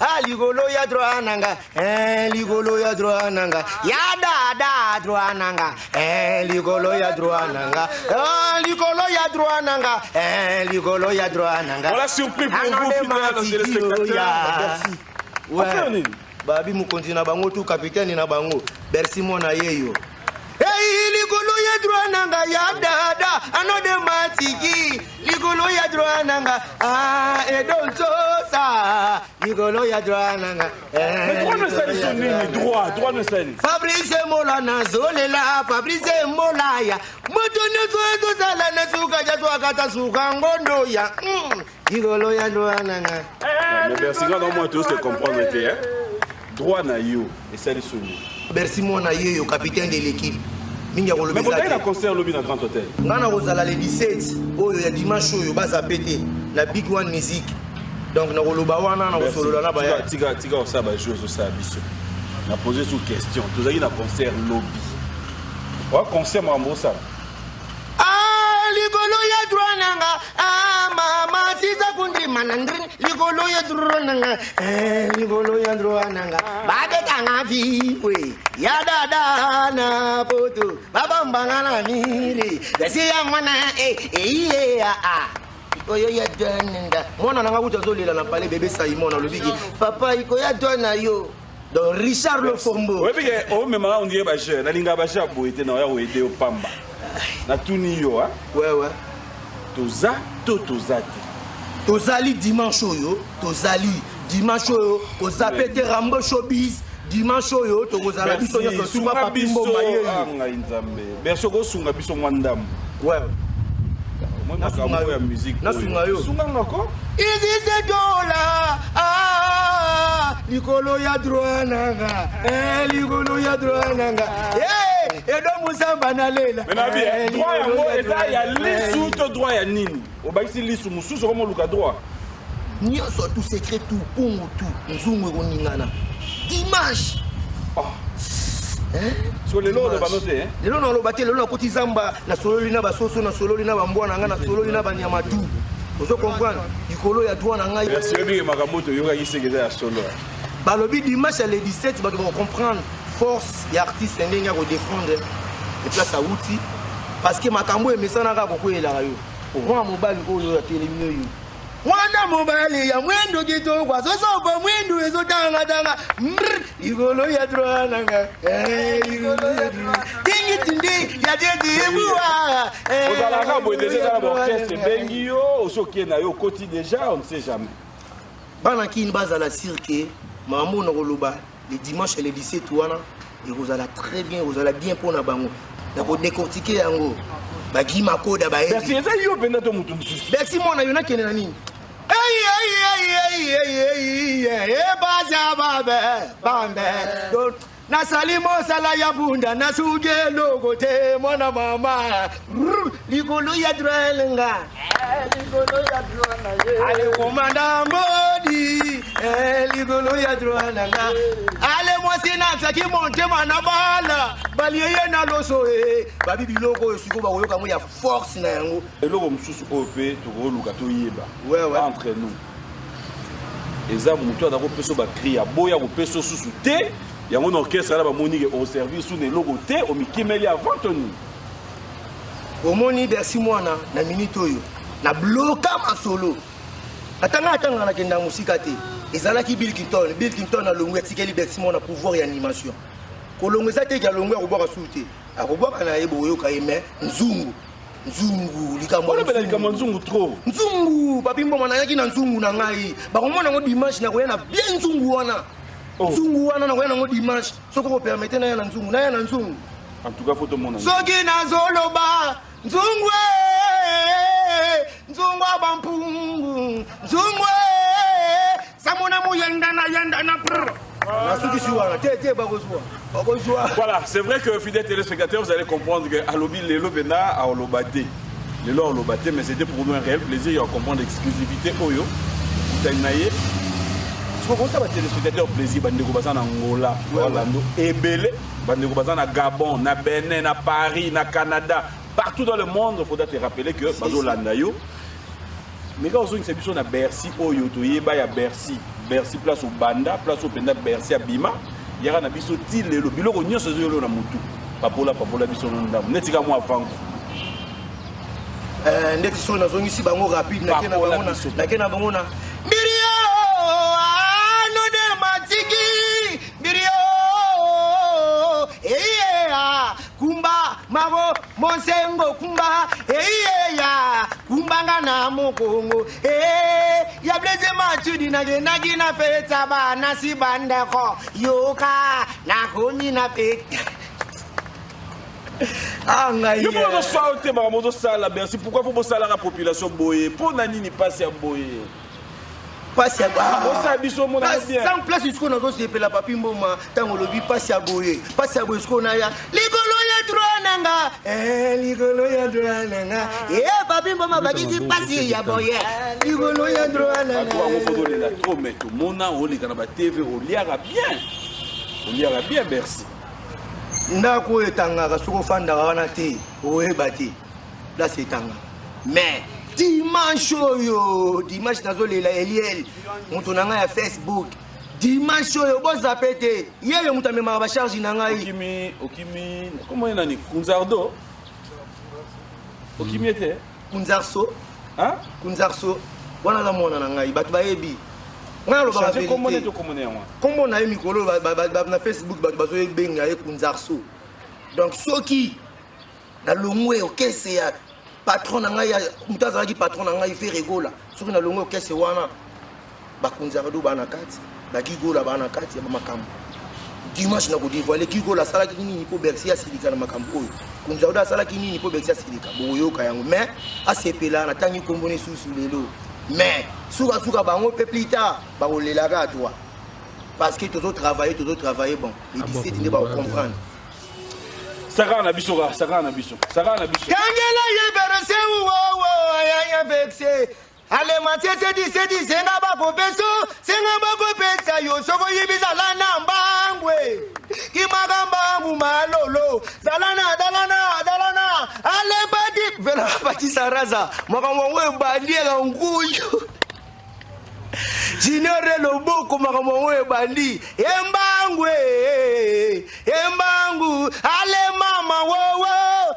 Ah, likolo ya droit nanga, eh, likolo ya droit nanga, ya dada droit nanga, eh, likolo ya droit nanga, ah, likolo ya droit nanga, eh, likolo ya droit nanga. Voilà, surpris pour vous, fidèles téléspectateurs. Merci. Ouais. Affaire nini? Babi mokonzi na bango tu capitaine na bango Bercy mwana yeyo. Hey, likolo ya droit nanga ya dada anode matiki likolo ya droit nanga, ah, edonsosa likolo ya droit nanga, eh, Mais droit no likolo esali ya so nini? droit nanga. Droit no esali. Fabrice Mola nazolela, Fabrice Mola ya moto nyonso ezozala na suka jaswakata suka ngondo ya likolo ya droit nanga. Mais Bercy, nga na moi to se comprendre te, hein. Droit na yo esali so nini? Bercy mwana yeyo, capitaine de l'équipe, mingi ya Mais koloba botaki eza na te. concert lobi na Grand Hôtel. Nga na kozala le 17 oyo ya dimanche oyo baza pe te na Big One Music, donc nakoloba wana, nakosolola na baya. Tika, tika osala bajeu ozosala biso. Na pose sous question, tozalaki na concert lobi, oa concert makambo osala. Ah, likolo ya droit nanga, ah, mama siza kundima na ndri likolo ya droit nanga, eh, likolo ya droit nanga, babetanga viwe ya dada na poto babambanga na mire esi ya mwana, eh, eh, eh, ah, ah. Oyo ya droit nanga, mwana nanga kutu azolela na palais, bébé Simon alobiki papa ikoya droit na yo, donc Richard Lofombo. Oyebi ke omemaka, on dirait bajeu nalingaka bajeu ya boye te, na oya koyede yo pamba. Natuni yo, hein. Ouais. Toza to toza te? Tozali dimanche oyo, tozali dimanche oyo, kozape te Rambo Showbiz. Dimanche oyo tokozala biso nyonso suka Sunga Papi biso. Mboma yeyo. Ah, ngai Nzambe, Bercy, okosunga biso mwa ndambo. Ouais. Omoi Nasunga makambo yo. ya musique. Nasunga yo. Sunganga ko. Izizetola, ah, likolo ya droit nanga, eh, likolo ya droit nanga, eh, edo musamba nalela. Mais nabi Eh, droit likolo yango ya eza ya droit nanga. lisu to droit ya nini? Obakisi lisu mosusu, okoma oluka droit. Nyonso tout secret, tout pongo, tout nzungu ekoningana dimanche. Hein? So lelo oloba no te, hein? Lelo naloba te. Lelo nakoti zamba, nasololi na basoso, nasololi na bambwa na ngai, nasololi na banyama tu, ozo comprendre, likolo ya droit na ngai. Merci. Oyebike makambo toyokaki seke eza ya solo. Balobi dimanche ya le 17 bato bakocomprendre force ya artiste, ndenge ya kodéfendre eplace awuti, parce que makambo emesanaka kokweyelaka yo. Mwana mobali oyo atelemi oyo, mwana mobali ya mwindu kitoko, azosopa mwindu ezotangatanga, likolo ya droit nanga, eh, likolo ya droit tingi tindi ya teti ebuwa. Ozalaka boye déjà, eza na baorchestre ebengi yo, osi okei na yo, okoti déjà, on ne sait jamais. Bana kini bazala sûr ke makambo na koloba le dimanche le 17 wana ekozala très bien, ekozala bien mpona bango. Na kodécortiquer yango, bagima koda. Bercy, Bayebi. Eza yo mpenza to motu mosusu? Bercy mwana yo, nakende na nini? Ebazia babe bambe nasali mosala ya bunda, nasuki eloko te. Mwana mama, likolo ya droit nga, ale komanda mbodi, eh, likolo ya droit nanga, ale mwasi natiaki motema na bala balie ye na loso, e babi biloko oyo sikoyo bakoyoka yango ya force na yango. Eloko mosusu oyo mpe tokoluka toyeba, Ouais. entre nous, eza motu aza kopesa bacri ya boya kopesa susu te yango na orchestre wana, bamoni ke oservir su na eloko te, omikimeli avant to nini? Omoni Bercy mwana, na minute oyo na bloka masolo, atanga atanga, nakenda mosika te. Ezalaki Bill Clinton. Bill Clinton alongwi, atikeli Bercy mwana pouvoir ya animation. Kolongo eza teke alongwi, akobwaka su te, akobwaka na ye, bokoyoka ye. Mais nzungu, nzungu, likambo ya Olobela likambo ya nzungu trop. Nzungu, Papi Mboma, nayaki na nzungu na ngai, bakomona yango dimanche. Nakoya na bien nzungu wana. Oh. Nzungu wana nakoya nango dimanche, soki okopermettre naya na nzungu, naya na nzungu. En tout cas faut tomona. Soki nazoloba nzungu, eh, nzungu abampungu, nzungu, eh, samona muyenda na yenda na prr, nasukisi wana te te, bakozwa, bakozwa. Voilà, c'est vrai que, fidèles téléspectateurs, vous allez comprendre que alobi lelo pena aoloba te. Lelo aoloba te, mais c'était pour nous un réel plaisir de comprendre l'exclusivité oyo. Tanaye. Ce qu'on ça va téléspectateurs plaisir, bandeko baza na Angola, Orlando, ebele, bandeko baza na Gabon, na Bénin, na Paris, na Canada, partout dans le monde, faudra te rappeler que bazolanda yo. Mais quand ozongisa biso na Bercy oyo toyeba ya Bercy. Bercy place obanda, place oyo mpenza Bercy abima, yaka na biso ti lelo, biloko nyonso ezoyolo na motu. Papola papola biso no ndambo neti ka mwa vangu. Eh, ndeti soki nazongisi bango rapide nake na Papola bango na biso. nake na bango na Mbirio ano de matiki Mbirio eyeya kumba mabo monsengo kumba eyeya kumbanga na mokongo e ya Blaise Matuidi nakendaki na feta bana si bandeko yoka nakomi na feta. Ah, ngai Yo moko ozosala te makambo ozosala Bercy, pourquoi faut bosalaka population boye? Mpo na nini mpasi ya boye? Pasi ya Osala biso omona Pasi- bien. Sans place sikoyo nazosepela Papi Mboma ntango olobi pasi ya boye, pasi ya boye sikoyo naya likolo ya droit na nga. Eh, likolo ya droit na nga. Eh, Papi Mboma bakisi pasi ya boye likolo ya droit na Bato yango nga. kozolela trop, mais tomona oleka na baTV, oliaka bien, oliaka bien, Bercy. Ndako oyo etangaka, soki ofandaka wana te, oyeba te place etangaka. Mais dimanche oyo, dimanche nazolela Eliel, moto na ngai ya Facebook. Dimanche oyo bozape te, yeyo moto amemaka bacharge na ngai. Okimi, okimi kombo ye nani? Kunzardo, okimi ete? Kunzarso. Hein? Kunzarso wana aza mwana na ngai, bato bayebi ngai alobaka Change kombo vérité. neti okomona yango. Kombo na ye mikolo na Facebook bato bazobenga ye Kunzarso. Donc soki nalongwe okese ya patron na ngai, moto azalaki patron na ngai Ferregola, soki nalongwe okese wana, bakunzardo baa na kati, bagigola baa na kati ya bamakambo. Dimanche na kodévoiler Gigola asalaki nini mpo Bercy asilika na makambo oyo, Kunzardo asalaki nini mpo Bercy asilika, bokoyoka yango. Mais asepela natangi nkombo lisusu lelo, mais sukasuka bango mpe plus tard bakolelaka toi, parce que tozotravaille, tozotravaille. Bon, le 17 nde bakocomprendre. Sakana na biso ka, sakana na biso, sakana na biso. Kangela ye berse wowo ayaya vexe alema sesedi sedi senga bakopeso senga bakopesa yo soko oyibi zala na mbangwe kimaka mbangu malolo zala na zala na zala na alepati vela batisa raza makambo yango ebandi eka nkuyu junior loboko makambo yango ebandi embangu embangu ale mama wowo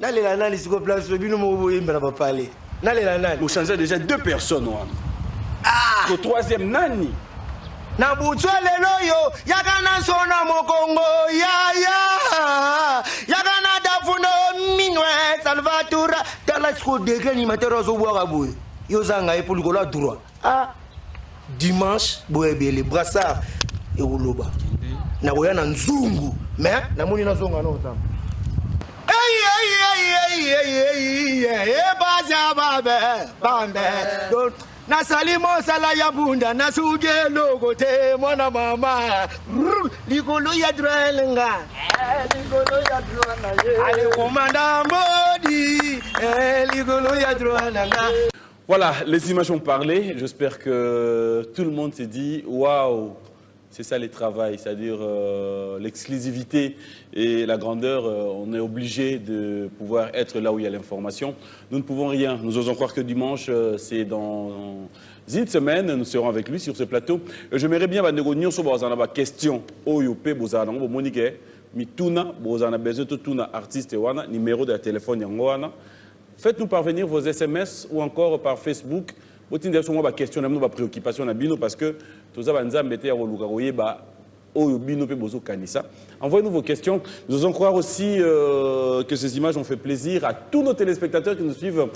nalela nani siko place oyo bino moko boyembela bapale nalela nani? Ochange déjà deux personnes wana. Ah! Au troisième nani? Na butu ya lelo oyo yaka na nso na mokongo yaya yaka na dafuno minwe salvatura. Tala siko degré animateur azobwaka boye, yo ozanga ye mpo likolo ya droit. Ah, dimanche boye ebele brassard ekoloba nakoya na nzungu, mais namoni nazonga no nzambe epasi babe bambe nasali mosala ya bunda nasuki eloko te mwana mama. Rrr, likolo ya droit nga alekomanda mbodi eh, likolo ya droit na nga. Voilà, les images ont parlé. J'espère que tout le monde s'est dit waouh, c'est ça le travail, c'est-à-dire l'exclusivité et la grandeur. On est obligé de pouvoir être là où il y a l'information. Nous ne pouvons rien. Nous osons croire que dimanche, c'est dans une semaine, nous serons avec lui sur ce plateau. J'aimerais bien bandeko nyonso bazana ba question oyo pe bozala nango bomoni ke mituna bozana besoin to tuna artiste wana, numéro de la téléphone yango wana. Faites-nous parvenir vos SMS ou encore par Facebook. Botinda biso mwa ba question na bino, ba préoccupation na bino, parce que toza banzambe te ya koluka koyeba oyo bino mpe bozokanisa. Envoyez-nous vos questions. Nous osons croire aussi que ces images ont fait plaisir à tous nos téléspectateurs qui nous suivent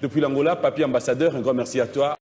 depuis l'Angola. Papi Ambassadeur, un grand merci à toi.